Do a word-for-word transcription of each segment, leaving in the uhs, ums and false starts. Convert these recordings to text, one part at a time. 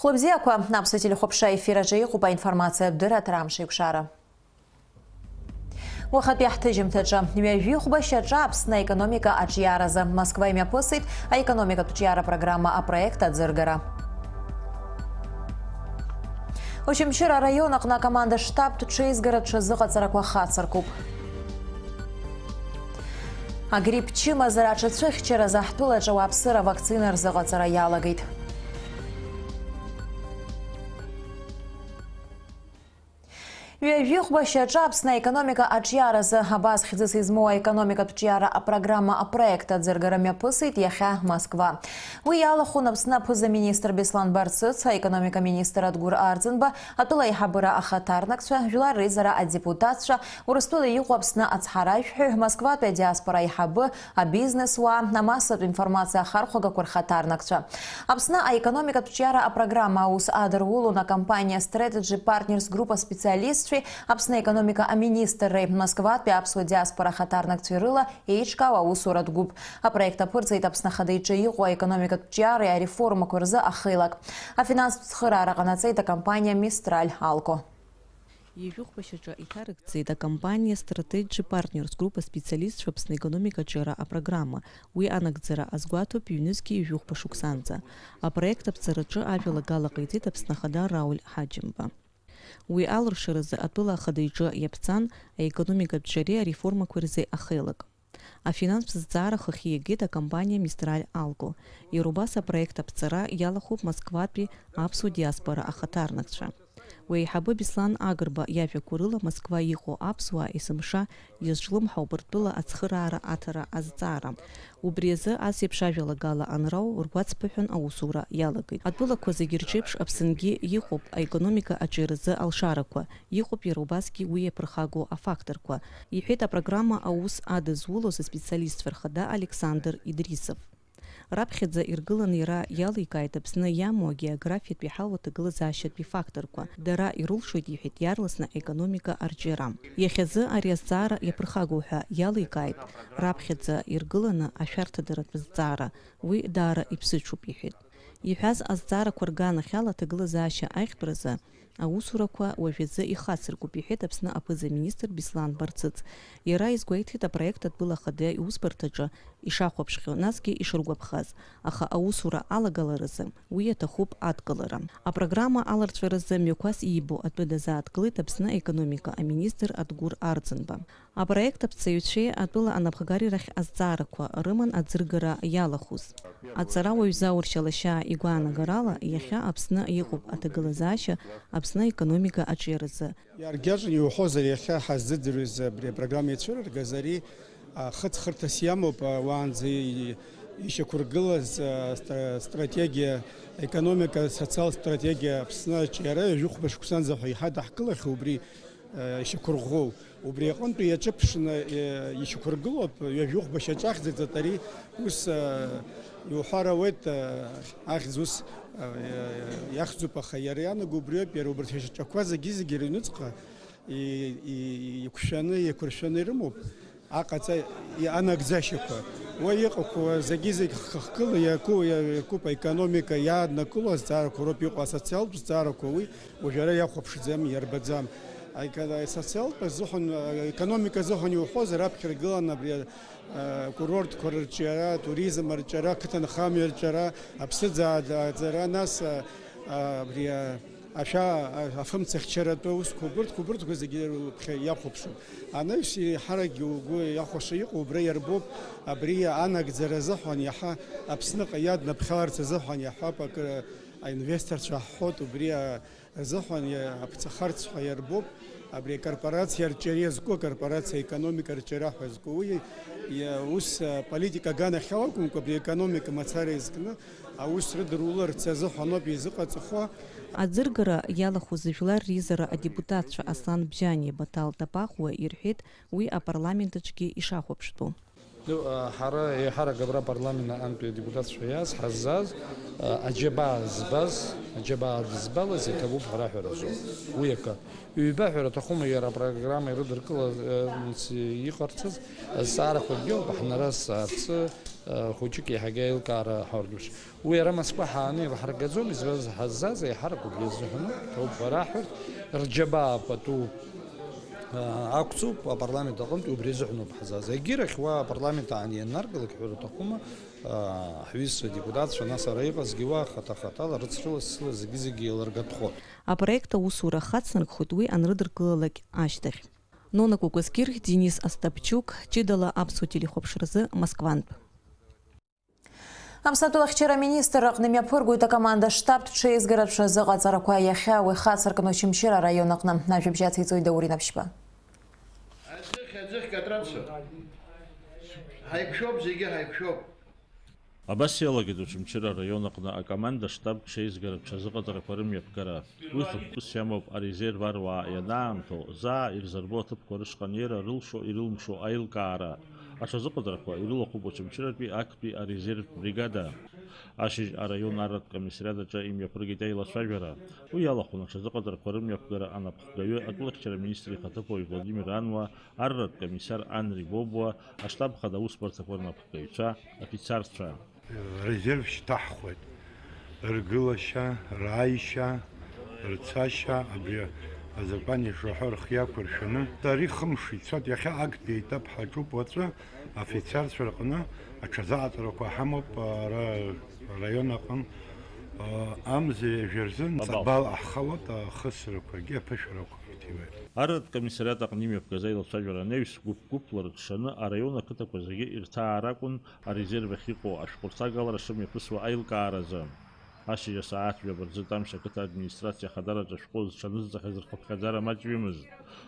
Хәлыбзиақәа, аԥсуа телехәаԥшра ефир аҿы иҟоуп аинформациатә дырраҭара Амш еиқәшара. Уахатәи ҳҭыжьымҭаҿы, ҩажәихәба шьаҿа Аԥсны аекономика аҿиаразы Москва имҩаԥысит аекономикатә ҿиара программа апроект аӡыргара. Очамчыра араион аҟны акоманда штабтә ҽеизгара ҽазыҟаҵарақәа хацыркуп. Агрипп чымазара аҽацәыхьчаразы ҳтәылаҿы ауааԥсыра авакцина рзыҟаҵара иалагеит. Ҩажәихәба шьаҿа Аԥсны аекономика аҿиаразы абас хьӡыс измоу аекономикатә ҿиара апрограмма апроект аӡыргара мҩаԥысит иахьа Москва. Уи иалахәын Аԥсны аԥыза-министр Беслан Барцыц, аекономика министр Адгәыр Арӡынба, атәыла аиҳабыра ахаҭарнакцәа, жәлар реизара адепутатцәа, Урыстәыла иҟоу Аԥсны ацҳаражәҳәаҩ, Москватәи адиаспора аиҳабы, абизнес-уаа, амассатә информациа ахархәагақәа рхаҭарнакцәа. Аԥсны аекономикатә ҿиара апрограмма аус адырулон акомпаниа Strategy Partners Group аспециалистцәеи Аԥсны аекономика аминистрреи Москватәи аԥсуа диаспора ахаҭарнакцәеи рыла еиҿкаау аусуратә гәыԥ. Апроект аԥырҵеит Аԥсны Ахада иҿы иҟоу аекономикатә ҿиареи ареформақәа рзы ахеилак. Афинанстә цхыраара ҟанаҵеит акомпаниа Мистраль Алко. Ҩажәихәба шьаҿа иҭарыгӡеит акомпаниа Strategy Partners Group аспециалистцәа Аԥсны аекономика аҿиара апрограмма. Уи анагӡара азгәаҭоуп ҩнызқьи ҩажәихәба шықәсанӡа. Апроект аԥҵараҿы ажәалагала ҟаиҵеит Аԥсны Ахада Рауль Ҳаџьымба. Уи алыршаразы атәыла ахада иҿы иаԥҵан аекономикатә ҿиареи ареформақәеи рзы ахеилак. Афинанстә зҵаара хыхь иагеит акомпаниа Мистраль Алко. Иара убас апроект аԥҵара иалахәуп Москватәи аԥсуа диаспора ахаҭарнакцәа. Уи аиҳабы Беслан Агрба иажәақәа рыла Москва иҟоу аԥсуаа есымша иазҿлымҳауп ртәыла ацхыраара аҭара азҵаара. Убри азы ас еиԥш ажәалагала анрау ргәацԥыҳәан аусура иалагеит. Атәылақәа зегьы рҿеиԥш Аԥсынгьы иҟоуп аекономика аҿиаразы алшарақәа, иҟоуп иара убасгьы уи иаԥырхагоу афакторқәа, иҳәеит апрограмма аус адызулоз аспециалистцәа рхада Александр Идрисов. Раԥхьаӡа иргыланы иара иаликааит Аԥсны иамоу агеографиатәи ҳауа ҭагылазаашьатәи факторқәа. Дара ирылшоит, иҳәеит, иаарласны аекономика арҿиара. Иахьазы ари азҵаара иаԥырхагоу ҳәа иаликааит, раԥхьаӡа иргыланы ашәарҭадаратә зҵаара, уи даара иԥсыҽуп, иҳәеит. Иҳәаз азҵаарақәа рганахьала аҭагылазаашьа аиӷьтәразы аусурақәа уажәазы ихацыркуп, иҳәеит Аԥсны аԥыза-министр Беслан Барцыц. Иара изгәеиҭеит апроект атәыла ахада иусбарҭаҿы ишахәаԥшхьоу, насгьы ишыргәаԥхаз, аха аусура алагаларазы уи иаҭахуп адкылара. Апрограмма аларҵәаразы мҩақәас иибо атәы дазааҭгылеит Аԥсны аекономика аминистр Адгәыр Арӡынба. Апроект аԥҵаҩцәеи атәыла анапхгареи рахь азҵаарақәа рыман аӡыргара иалахәыз. Аҵарауаҩ Заур Шьалашьаа игәаанагарала, иахьа Аԥсны иҟоуп аҭагылазаашьа Аԥсны аекономика аҿиаразы. Иааргьаҿны иуҳәозар, иахьа ҳаззыӡырҩыз абри апрограмма ицәырыргаз ари, а, хыҵхырҭас иамоуп, а, уаанӡа и-, ишьақәыргылаз, а, стра-, стратегиа, аекономика, асоциалтә стратегиа Аԥсны аҿиара ҩажәихәба шықәсанӡа ҳәа иҳадаҳкылахьоу убри, а, ишьақәырӷәӷәоу. Убри аҟынтәи иаҿыԥшны, е, ишьақәыргылоуп, ҩажәихәба шьаҿа ахьӡырҵеит ари, ус, е, иуҳәар ауеит, е, ахьӡ ус, е, иахьӡуп, аха иара иаанаго убриоуп, иара убарҭ ашьаҿақәа зегьы-зегьы рыҩныҵҟа и-, и-, иқәшәаны, еиқәыршәаны ирымоуп аҟаҵа-, и-, анагӡашьақәа. Уа иҟақәоу зегьы-зегь хы-, хкыла иаку-, иа-, иакуп, аекономика иааднакыло азҵаарақәа роуп иҟоу, асоциалтә зҵаарақәа уи Уажә ара иахәаԥшӡам, иарбаӡам. Аика-, асоциалтә азыҳәан, аекономика азыҳәан иуҳәозар, аԥхьаргылан абри, а, акурортқәа рырҿиара, атуризм арҿиара, ақыҭанхамҩа арҿиара, аԥсыӡ ааӡара, нас, а, а, абри, а, ашәа, а, афымцахьчаратәы аусқәа, убырҭқәа, убырҭқәа зегьы рыԥхьа иахәаԥшуп. Анаҩс еиҳаракгьы угәы иахәаша иҟоу убра иарбоуп, абри анагӡара азыҳәан иаҳа Аԥсныҟа иаднаԥхьаларц азыҳәан иаҳҳәап, акы, аинвесторцәа ҳҳәоит, убри, а, азыҳәан иа-, аԥҵахарц ҳәа иарбоуп, абри акорпорациа арҿиара иазку, акорпорациа аекономика арҿиара ҳәа зку, уи иа-, ус, а, политика аганахьала акәымкәа, абри аекономика мацара иазкны аус рыдыруларц азыҳәан ауп изыҟаҵахо. Аӡыргара иалахәыз жәлар реизара адепутатцәа Аслан Бжьаниа, Баҭал Тапахуа ирҳәеит уи апарламент аҿгьы ишахәаԥштәу. Ҳара еиҳарак абра апарламент аҟынтәи адепутатцәа иааз, ҳаззааз, аџьабаа збаз, аџьабаа дызбалаз иҭабуп ҳәа раҳәаразоуп. Уи акы. Ҩба ҳәара аҭахума иара апрограмма ирыдыркыларц иҟарҵаз азҵаарақәакгьы ауп ҳнарасҵаарц, хәыҷык еиҳагьы аилкаара ҳаргьежь. Уи ара Москва ҳааны илаҳаргаӡом, избанзар ҳаззааз еиҳарак убри азыҳәаноуп, ҭоуп ҳәа раҳҳәарц, рџьабаа пату, аа, ақәҵоуп апарламент аҟынтә, убри азыҳәаноуп ҳаззааз. Егьирахь уа апарламент аан ианнаргалак ҳәара аҭахума, аа, ҳҩызцәа адепутатцәа, нас ара иҟазгьы уа хаҭа-хаҭала, рыцрыла-сыцрыла зегьы-зегьы еилыргатәхоит. Апроект аусура хацнаркхоит уи анрыдыркылалак ашьҭахь. Нона Кәакәасқьыр, Денис Остапчук, ҷыдала аԥсуа телехәаԥшразы Москвантә. Аԥсны атәылахьчара аминистрра аҟны имҩаԥыргоит акоманда штаб ҽеизгаратә ҽазыҟаҵарақәа. Иахьа уи хацыркын Очамчыра араион аҟны. Ажәабжь ациҵоит Даур Инаԥшьба. Аӡыхь, аӡыхь, Катрансо. Ҳаиқәшәоуп, зегьы ҳаиқәшәоуп. Абас иалагеит Очамчыра араион аҟны акоманда штаб ҽеизгаратә ҽазыҟаҵарақәа рымҩаԥгара. Уи хықәкыс иамоуп арезерв аруаа ианаамҭоу, заа ирзырбо аҭыԥқәа рышҟа анеира рылшо-ирылымшо аилкаара. Аҽазыҟаҵарақәа ирылахәуп Очамчыратәи актәи арезервтә бригада. Ашьыжь араион арратә комиссариат аҿы имҩаԥыргеит аилацәажәара. Уи иалахәын аҽазыҟаҵарақәа рымҩаԥгара анапхгаҩы, атәылахьчара аминистр ихаҭыԥуаҩ Владимир Ануа, арратә комиссар Анри Бобуа, аштаб хада аусбарҭақәа рнапхгаҩцәа, афицарцәа. Резерв шьҭаҳхуеит. Ргылашьа, рааишьа, рцашьа, абри азакәан ишаҳәо рхы иақәыршәаны. Ари хымш ицоит, иахьа актәи аетап ҳаҿуп уаҵәы, афицарцәа рҟны аҽазыҟаҵарақәа ҳамоуп, ара раион аҟын, амза ҩажәа рзын ҵабал ҳхалоит, ахысрақәагьы аԥышәарақәа рҭиуеит. Арратә комиссариат аҟны имҩаԥгаз аилацәажәара анаҩс, гәыԥ-гәыԥла рыҽшаны араион ақыҭақәа зегьы ирҭаар акәын, арезерв ахь иҟоу ашәҟәырҭагалара шымҩаԥысуа аилкааразы. Ашьыжь асааҭ жәаба рзы Тамшь ақыҭа администрациа ахадараҿы ашәҟәы зҽанызҵахьаз рхыԥхьаӡара маҷҩымызт.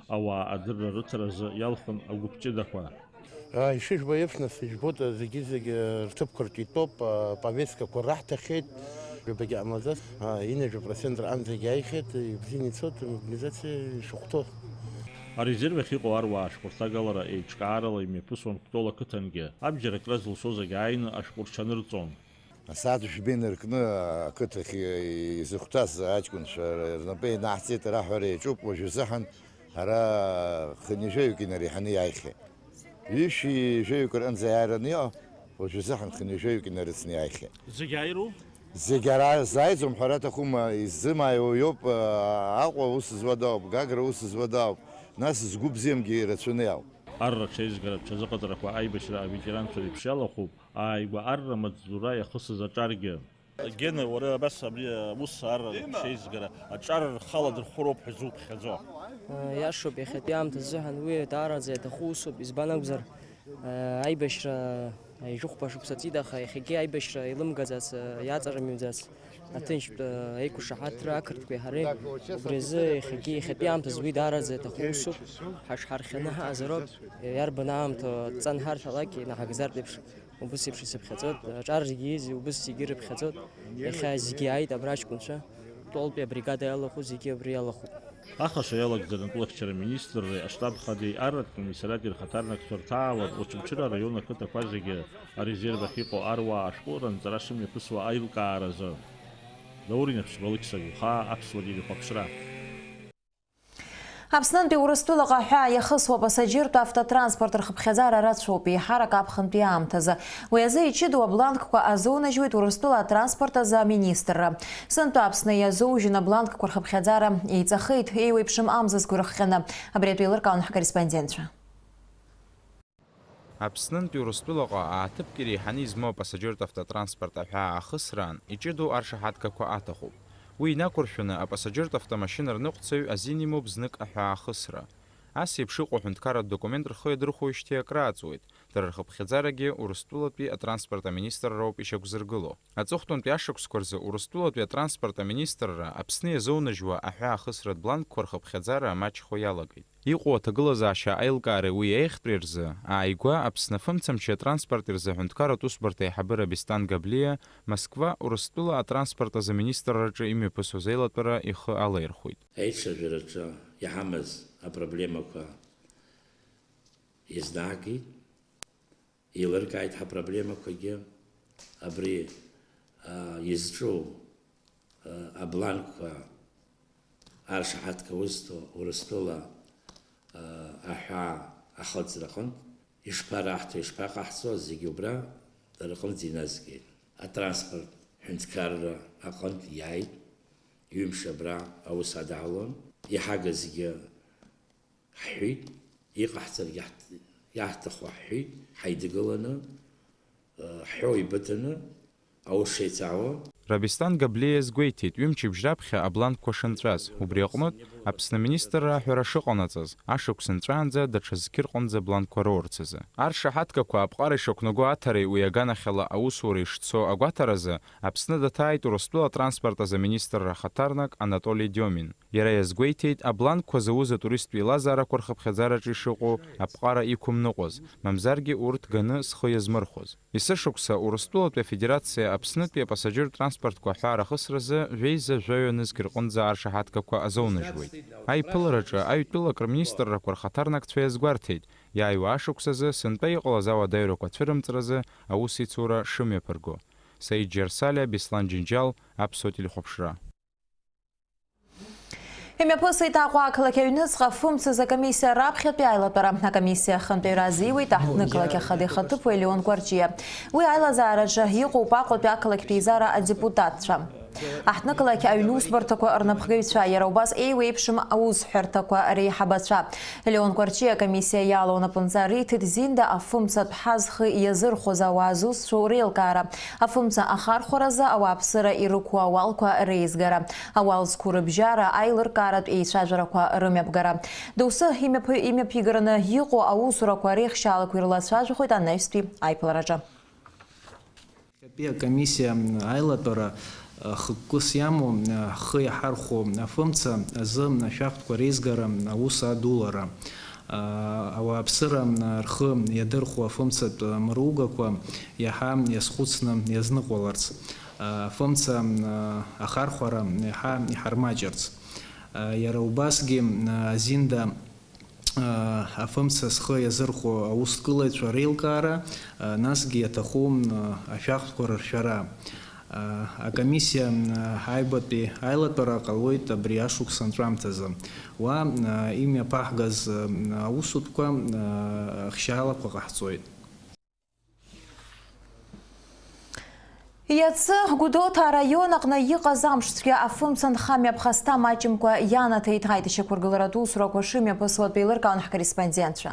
Ауаа адырра рыҭаразы иалхын агәыԥ ҷыдақәа. Ишыжәбо еиԥш, нас, ижәбоит, зегьы-зегьы рҭыԥқәа рҿы итәоуп, аповесткақәа раҳҭахьеит. Ҩбагьы ҟамлаӡац, инажәа процент рҟынӡагьы ааихьеит, ибзианы ицоит, мобилизациа ишахәҭоу. Арезерв ахь иҟоу аруаа ашәҟәырҭагалара еиҿкаарала имҩаԥысуан Кәтол ақыҭангьы. Абџьар акра зылшоз зегь ааины ашәҟәы рҽанырҵон. Асааҭ жәба инаркны ақыҭахь изыхәҭаз аҷкәынцәа рнапы ианаҳҵеит, раҳәара иаҿуп, уажәазыҳәан ара хынҩажәаҩык инареиҳаны иааихьеит. Ҩышәи жәаҩык рҟынӡа иааираны иҟан, уажәазыҳәан хынҩажәаҩык инарыцны иааихьеит. Зегь ааиру? Зегь ара зааиӡом ҳәара аҭахума, иззымааиуа иоуп, Аҟәа аус зуа дауп, Гагра аус зуа дауп, нас згәы бзиамгьы ирацәаны иауп. Арра ҽеизгаратә ҽазыҟаҵарақәа аибашьра аветеранцәа реиԥш иалахәуп, ааигәа арра амаҵзура иахысыз аҿаргьы. Гена, уара абас абри аус арра шеизгара аҿар рхала дырхәыроуп ҳәа зуԥхьаӡо? Иашоуп, иахьатәи аамҭазыҳәан уи даараӡа иаҭаху усуп, избан акәзар, аибашьра ҩажәи хәба шықәса ҵит, аха иахьагьы аибашьра илымгаӡац, иаҵарымҩӡац аҭынчтә еиқәшаҳаҭра ақырҭқәеи ҳареи. Убри азы иахьагьы, иахьатәи аамҭазы уи даараӡа иаҭаху усуп, ҳаҽҳархианы ҳаҟазароуп, иарбан аамҭа дҵанҳарҭәалак инаҳагӡартә еиԥш. Убыс еиԥш исыԥхьаӡоит, аҿар зегьы ииз убыс зегьы ирыԥхьаӡоит. Иахьа зегьы ааит абра аҷкәынцәа. Кәтолтәи абригада иалахәу зегьы абри иалахәуп. Ахаша иалагӡаны атәылахьчара аминистрреи аштаб хадеи арратә комиссариати рхаҭарнакцәа рҭаалан Очамчыра араион ақыҭақәа зегьы арезерв ахь иҟоу аруаа ашәҟәы ранҵара шымҩаԥысуа аилкааразы. Даур Инаԥшьба, Алықьса Гәхаа, Аԥсуа телехәаԥшра. Аԥснынтәи Урыстәылаҟа аҳәаа иахысуа апасаџьыртә автотранспорт рхыԥхьаӡара рацәоуп, еиҳарак аԥхынтәи аамҭазы. Уи азы иҷыдоу абланкқәа азоунажьуеит Урыстәыла атранспорт азы аминистрра. Сынтәа Аԥсны иазоужьын абланкқәа рхыԥхьаӡара еиҵахеит, еиуеиԥшым амзызқәа ирыхҟьаны. Абри атәы еилыркаауан ҳкорреспондентцәа. Аԥснынтәи Урыстәылаҟа ааҭыԥк иреиҳаны измоу апасаџьыртә автотранспорт аҳәаа ахысраан иҷыдоу аршаҳаҭгақәа аҭахуп. Уи инақәыршәаны, апасаџьыртә автомашьына рныҟәцаҩ азин имоуп знык аҳәаа ахысра. Ас еиԥш иҟоу аҳәынҭқарратә документ рхы иадырхәоижьҭеи акрааҵуеит, дара рхыԥхьаӡарагьы Урыстәылатәи атранспорт аминистрра ауп ишьақәзыргыло. Аҵыхәтәантәи ашықәсқәа рзы Урыстәылатәи атранспорт аминистрра Аԥсны иазоунажьуа аҳәаа ахысратә бланкқәа рхыԥхьаӡара амаҷхо иалагеит. Иҟоу аҭагылазаашьа аилкаареи уи аиӷьтәреи рзы ааигәа Аԥсны афымцамчи атранспорти рзы аҳәынҭқарратә усбарҭа аиҳабыра Беслан Габлиа Москва Урыстәыла атранспорт азы аминистрраҿы имҩаԥысуаз аилатәара ихы алаирхәит. Аицәажәараҿы иҳамаз апроблемақәа еизнагеит. Еилыркааит ҳапроблемақәагьы, абри, а, изҿу, а, абланкқәа аршаҳаҭга узҭо Урыстәыла, а, аҳәаа ахыҵра аҟынтә ишԥараҳҭо, ишԥаҟаҳҵо, зегьы убра рҟынӡа иназгеит. Атранспорт ҳәынҭқарра аҟынтә иааит, ҩымш абра аус адаҳалон, иҳагазгьы ҳҳәеит, иҟаҳҵаргьы ҳҭ-, иаҳҭаху ҳҳәеит, ҳаидгыланы, э, ҳҳәоу еибыҭаны, аус шеицаауа. Рабистан Габлиа иазгәеиҭеит, ҩымчыбжь раԥхьа абланкқәа шынҵәаз. Убри аҟнытә, Аԥсны аминистрра аҳәара шыҟанаҵаз, ашықәс нҵәаанӡа даҽа зқьы рҟынӡа абланкқәа роурц азы. Аршаҳаҭгақәа аԥҟара ишақәнаго аҭареи уи аганахьала аусура ишцо агәаҭаразы, Аԥсны даҭааит Урыстәыла атранспорт азы аминистрра ахаҭарнак Анатоли Диомин. Иара иазгәеиҭеит, абланкқәа зауз атуристтә еилазаарақәа рхыԥхьаӡараҿы ишыҟоу аԥҟара иқәымныҟәоз, мамзаргьы урҭ ганы зхы иазмырхәоз. Есышықәса Урыстәылатәи Афедерациа Аԥснытәи апассаџьыр транспортқәа аҳәаа рахысразы жәеиза жәаҩа нызқь рҟынӡа аршаҳаҭгақәа азоунажьуеит. Аиԥылараҿы аҩтәылак рминистррақәа рхаҭарнакцәа иазгәарҭеит, иааиуа ашықәсазы сынтәа иҟалаз ауадаҩрақәа ацәырымҵразы аус ицура шымҩаԥырго. Саид Џьарсалиа, Беслан Џьынџьал, Аԥсуа телехәаԥшра. Имҩаԥысит Аҟәа ақалақь аҩныҵҟа фымцыз акомиссиа раԥхьатәи аилатәара. Акомиссиа ахантәаҩра азиуеит аҳҭнықалақь ахада ихаҭыԥуаҩ Леон Кәарҷиа. Уи аилазаараҿы иҟоуп Аҟәатәи ақалақьтә еизара адепутатцәа. Аҳҭнықалақь аҩнусбарҭақәа рнапхгаҩцәа, иара убас еиуеиԥшым аусҳәарҭақәа реиҳабацәа. Леон Кәарҷиа акомиссиа иалоу анапынҵа риҭеит Зинда афымцатә ҳа зхы иазырхәоз ауаа зусҭцәоу реилкаара, афымца ахархәаразы ауааԥсыра ирықәу ауалқәа реизгара, ауал зқәу рыбжьара, аилыркааратә еицәажәарақәа рымҩаԥгара. Доусы имҩаԥ-, имҩаԥигараны иҟоу аусурақәа реихшьаалақәа ирылацәажәахоит анаҩстәи аиԥылараҿы. Иахьатәи акомиссиа аилатәара хықәкыс иамоу, ҳхы иаҳархәо афымца азы ашәахтәқәа реизгара аус адулара, ауааԥсыра рхы иадырхәо афымцатә мыругақәа иаҳа иазхәыцны иазныҟәаларц, афымца ахархәара иаҳа иҳармаҷырц, иара убасгьы Зинда афымца зхы иазырхәо аусҭгылаҩцәа реилкаара, насгьы иаҭаху ашәахтәқәа рыршәара. Акомиссиа аҩбатәи аилатәара ҟалоит абри ашықәс анҵәамҭазы. Уа имҩаԥаҳгаз аусутәқәа ахьшьаалақәа ҟаҳҵоит. Иацы Гәдоуҭа араион аҟны иҟаз амш цәгьа афымца нхамҩа ԥхасҭа маҷымкәа ианаҭеит. Аиҭашьақәыргыларатә усурақәа шымҩаԥысуа атәы еилыркаауан ҳкорреспондентцәа.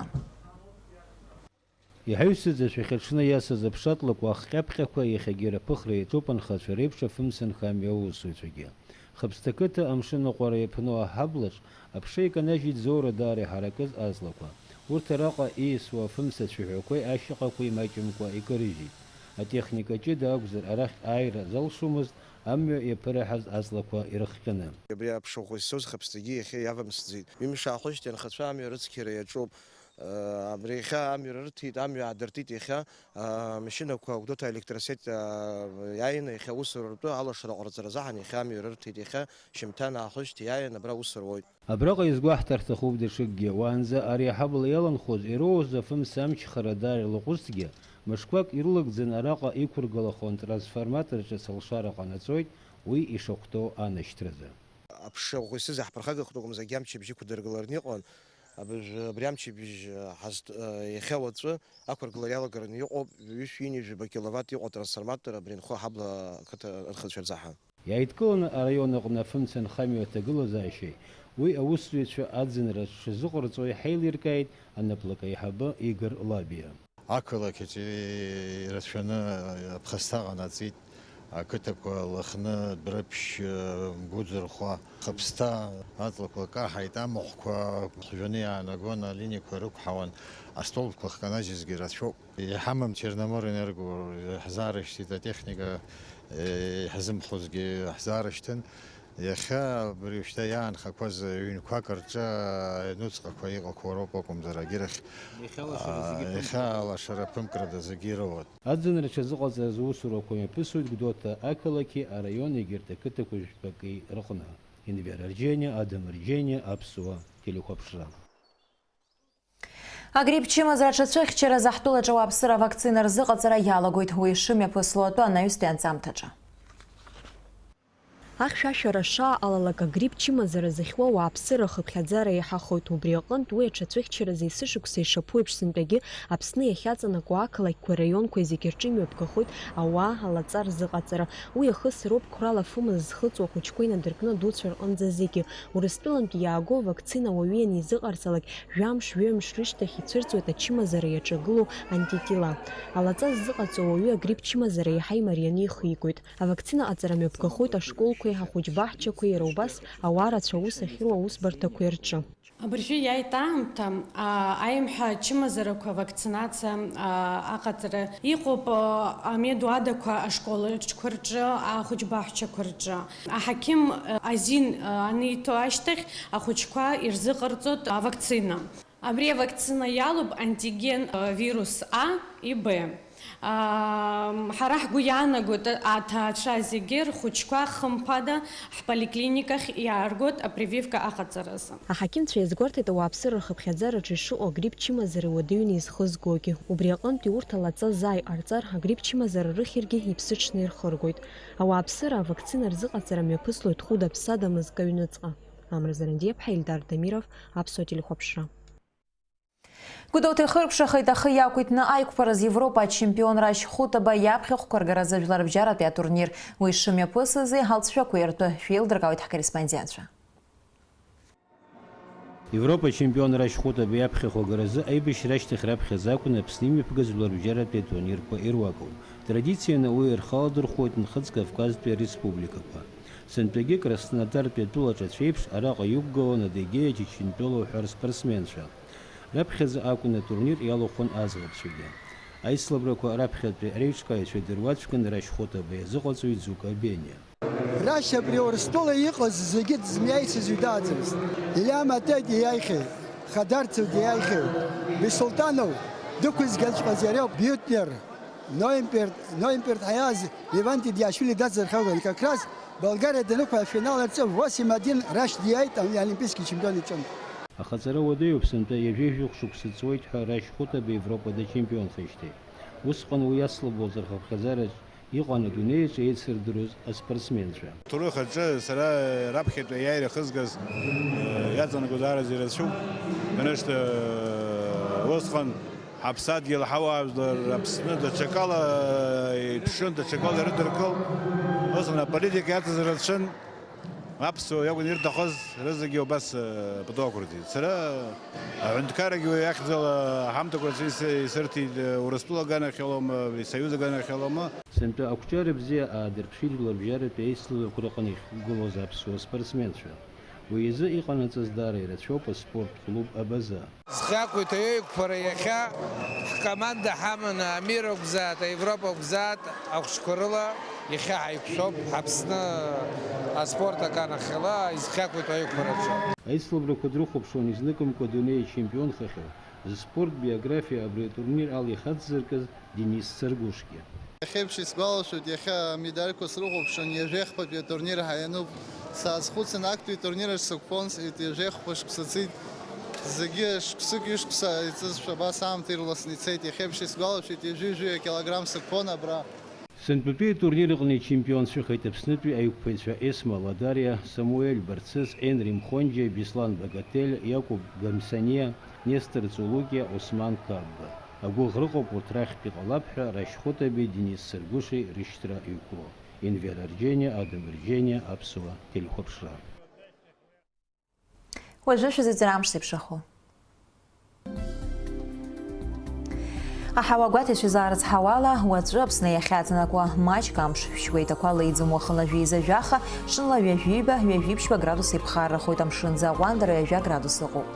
Иҳаҩсыз ашәахьаҽны иасыз аԥшатлакәа ахҟьаԥҟьақәа иахьагьы рыԥыхра иаҿуп анхацәа реиԥш афымца нхамҩа аусзуҩцәагьы. Хыԥсҭа қыҭа амшын аҟәара иаԥну аҳаблаҿ аԥша иканажьит Зоура даара иҳаракыз аҵлақәа. Урҭ араҟа ииасуа афымца цәаҳәақәеи ашьаҟақәеи маҷымкәа икарыжьит. Атехника ҷыда акәзар, арахь ааира залшомызт, амҩа иаԥыраҳаз аҵлақәа ирыхҟьаны. Абри аԥшахә исзоз Хыԥсҭагьы иахьа иавамсӡеит. Ҩымш аахижьҭеи анхацәа амҩа рыцқьара иаҿуп. Абри иахьа амҩа рырҭеит, амҩа аадыртит иахьа, амашьынақәа Гәдоуҭа Електросеть, а, иааины иахьа аусура ртәы алашара ҟарҵара азыҳәан иахьа амҩа рырҭеит, иахьа шьымҭан аахижьҭеи иааины абра аус руеит. Абраҟа иазгәаҳҭар ҭахуп даҽакгьы. Уаанӡа ари аҳабла иаланхоз, ироуз афымца амчхара даара илаҟәызҭгьы, мышқәак ирылагӡаны араҟа иқәыргылахон трансформатор ҿыц алшара ҟанаҵоит, уи ишахәҭоу анашьҭразы. Аԥша ӷәӷәа исызаҳԥырхагахт акәымзаргьы, амчыбжь иқәдыргылараны иҟан. Абыржә-, абри амчыбжь ҳазт-, иахьа уаҵәы ақәыргылара иалагараны иҟоуп, ҩышәи ҩынҩажәаба киловатт иҟоу атрансформатор абри анхо аҳабла ақыҭа анхацәа рзаҳа. Иааидкыланы араион аҟны афымца нхамҩа аҭагылазаашьеи уи аусзуҩцәа аӡынра шазыҟарҵо иҳаилиркааит анаплакы аиҳабы Игор Лабиа. Ақалақь аҿы ирацәаны аԥхасҭа ҟанаҵеит, ақыҭақәа Лыхны, Дәрыԥшь, Гәыӡырхәа, Хыԥсҭа аҵлақәа каҳаит, амахәқәа хжәаны иаанагон, алиниақәа рықәҳауан, астолбқәа хканажьызгьы рацәоуп. Иҳамам Черноморэнерго, иаҳзаарышьҭит атехника, иҳзымхозгьы иаҳзаарышьҭын. Иахьа абри шьҭа иаанхақәаз ҩынқәак рҿы аҩнуҵҟақәа иҟақәоу роуп акәымзар, агьырахь, иахьа алашара зегьы, аа, иахьа ԥымкрада, алашара ԥымкрада зегьы ироуеит. Аӡынра аҽазыҟаҵара зусурақәа мҩаԥысуеит Гәдоуҭа ақалақьи араион егьырҭ ақыҭақәа жәпаки рҟны. Енвер Арџьениа, Адам Арџьениа, Аԥсуа телехәаԥшра. Агрипп чымазара аҽацәыхьчаразы ҳтәылаҿы ауааԥсыра авакцина рзыҟаҵара иалагоит, уи шымҩаԥысло атәы анаҩстәи анҵамҭаҿы. Ахьшәашәара шааҟалалак, агрипп чымазара зыхьуа ауааԥсыра ахыԥхьаӡара еиҳахоит, убри аҟынтә уи аҽацәыхьчаразы есышықәса ишаԥу еиԥш сынтәагьы Аԥсны иахьаҵанакуа ақалақьқәа, раионқәеи зегьы рҿы имҩаԥгахоит ауаа алаҵа рзыҟаҵара. Уи ахысроуп қәрала афымыз зхыҵуа ахәыҷқәа инадыркны адуцәа рҟынӡа зегьы. Урыстәылантәи иааго авакцина ауаҩы ианизыҟарҵалак, жәамш, ҩымш рышьҭахь ицәырҵуеит ачымазара иаҿагылоу антитила. Алаҵа ззыҟаҵо ауаҩы агрипп чымазара иаҳа имарианы ихигоит. Авакцина аҟаҵара мҩаԥгахоит ашколқәеи ахәыҷбаҳчақәеи, иара убас ауаа рацәа аус ахьруа аусбарҭақәеи рҿы. Абыржәы иааит аамҭа, а, аимҳәа ачымазарақәа, авакцинациа, а, аҟаҵара. Иҟоуп, а, амедуадақәа ашколаҿқәа рҿы, ахәыҷбаҳчақәа рҿы. Аҳақьым, а, азин, а, аниҭо ашьҭахь ахәыҷқәа ирзыҟарҵоит авакцина. Абри авакцина иалоуп антиген, а, вирус А и Б. Ам, ҳара ҳгәы иаанагоит аҭаацәа зегьы рхәыҷқәа хымԥада ҳполиклиникахь иааргоит апрививка аҟаҵаразы. Аҳақьымцәа иазгәарҭеит ауааԥсыра рхыԥхьаӡараҿы ишыҟоу агрипп чымазара уадаҩны изхызгогьы. Убри аҟынтәи урҭ алаҵа заа иҟарҵар, агрипп чымазара рыхьыргьы иԥсыҽны ирхыргоит. Ауааԥсыра авакцина рзыҟаҵара мҩаԥыслоит хәыда-ԥсада мызкы аҩныҵҟа. Амра Зарандиаԥҳа, Ельдар Дамиров, Аԥсуа телехәаԥшра. Гәдоуҭа ихыркәшахеит ахы иақәиҭны аиқәԥараз Европа ачемпионра ашьхәытаба иаԥхьахәқәа ргаразы жәларбжьаратәи атурнир. Уи шымҩаԥысызи алҵшәақәеи ртәы шәеилдыркаауеит ҳкорреспондентцәа. Европа ачемпионра ашьхәытаба иаԥхьахәқәа ргаразы аибашьра ашьҭахь раԥхьаӡа акәын Аԥсны имҩаԥгаз жәларбжьаратәи атурнирқәа ируакын. Традицианы уи рхы аладырхәуеит Нхыҵ Кавказтәи ареспубликақәа. Сынтәагьы Краснодартәи атәылаҿацә еиԥш араҟа иқәгылан Адыгеиа, Чечентәыла уҳәа рспортсменцәа. Раԥхьаӡа акәын атурнир иалахәын аӡӷабцәагьы. Аицлабрақәа раԥхьатәи ареиҿкааҩцәа идыруаӡәкын рашьхәытаба иазыҟаҵаҩ Дзука Бениа. Рашь абри Урыстәыла иҟаз зегьы дзымиаицыз ҩ дааӡамызт. Илиа Матети иааихьеит, Хадарцевгьы иааихьеит, Бисултанов дықәызгаҵәҟьаз иара Бютнер, Ноймпер-, Ноймпер ҳәа иааз Леванти Диашвили дацырхаҩуан, как раз Болгариа данықәла афинал аҿы восемь один рашь диааит, али-, олимпийский чемпион иҿынтә. Ахаҵара уадаҩуп, сынтәа ҩажәи жәохә шықәса ҵуеит ҳәа рашь хәытаба Европа дачемпионхеижьҭеи. Усҟан уи аслабоз рхыԥхьаӡараҿ иҟан адунеи аҿы еицырдыруаз аспортсменцәа. Ҭоурых аҿы сара раԥхьатәи аиааира ахызгаз, э, иаҵанакуа даараӡа ирацәоуп. Конечно, э, усҟан ҳаԥсадгьыл, ҳауаажәлар Аԥсны даҽакала, э, иԥшын, даҽакала ирыдыркыл. Усҟан аполитика иаҵаз рацәан. Аԥсуа иакәын ирҭахыз, рызегьы убас, э, пату ақәырҵеит. Сара аҳәынҭқаррагьы уи ахьӡала аҳамҭақәа рацәа ис-, исырҭеит, э, Урыстәыла аганахьалоума, Союз аганахьалома. Сынтәа ақәҿиара бзиа аадырԥшит жәларбжьаратәи аицлабрақәа рҟны иахьықәгылоз аԥсуа спортсменцәа. Уи изы иҟанаҵаз даара ирацәоуп аспорт клуб Абаза. Зхы иақәиҭу аиқәԥара иахьа ҳкоманда ҳаманы Амир акәзааит, Аевропа акәзааит, ахәыҷқәа рыла иахьа ҳаиқәшәоуп Аԥсны аспорт аганахьала изхы иақәиҭу аиқәԥараҿы. Аицлабрақәа дрыхәаԥшуан изныкымкәа адунеи ачемпионхахьоу, зспорттә биографиа абри атурнир ала ихацзыркыз Денис Царгәышгьы. Иахьеиԥш исгәалашәоит, иахьа амедальқәа срыхәаԥшын, ҩажәеи хԥатәи атурнир ҳаиануп. Саазхәыцын, актәи атурнир аҿы сықәԥон, сҳәеит, ҩажәеи хԥа шықәса ҵит. Зегьы шықәсык ҩышықәса иҵызшәа абас аамҭа ирласны ицеит. Иахьеиԥш исгәалашәеит, ҩажәи жәаҩа килограмм сықәԥон абра. Сынтәатәи атурнир аҟны ичемпионцәахеит Аԥснытәи аиқәԥаҩцәа Есма Ладариа, Самуель Барцыц, Енри Мхонџьиа, Беслан Багатель, Иакәып Гамсаниа, Нестор Цулукиа, Осман Карба. Агәыӷра ыҟоуп урҭ рахьтә иҟалап ҳәа Рашь Хәытаби Денис Царгәыши рышьҭра иқәло. Енвер Арџьениа, Адам Арџьениа, Аԥсуа телехәаԥшра. Уажәы шәзыӡырҩ амш зеиԥшрахо. Аҳауа гәаҭеишьа изаарыцҳауала, уаҵәы Аԥсны иахьаҵанакуа маҷк амш шәшьуеит, ақәа леиӡом, уахынла жәеиза жәаха, ҽынла ҩажәиба, ҩажәиԥшьба градус еиԥхаррахоит, амшынӡы аҟәандара ҩажәа градус ыҟоуп.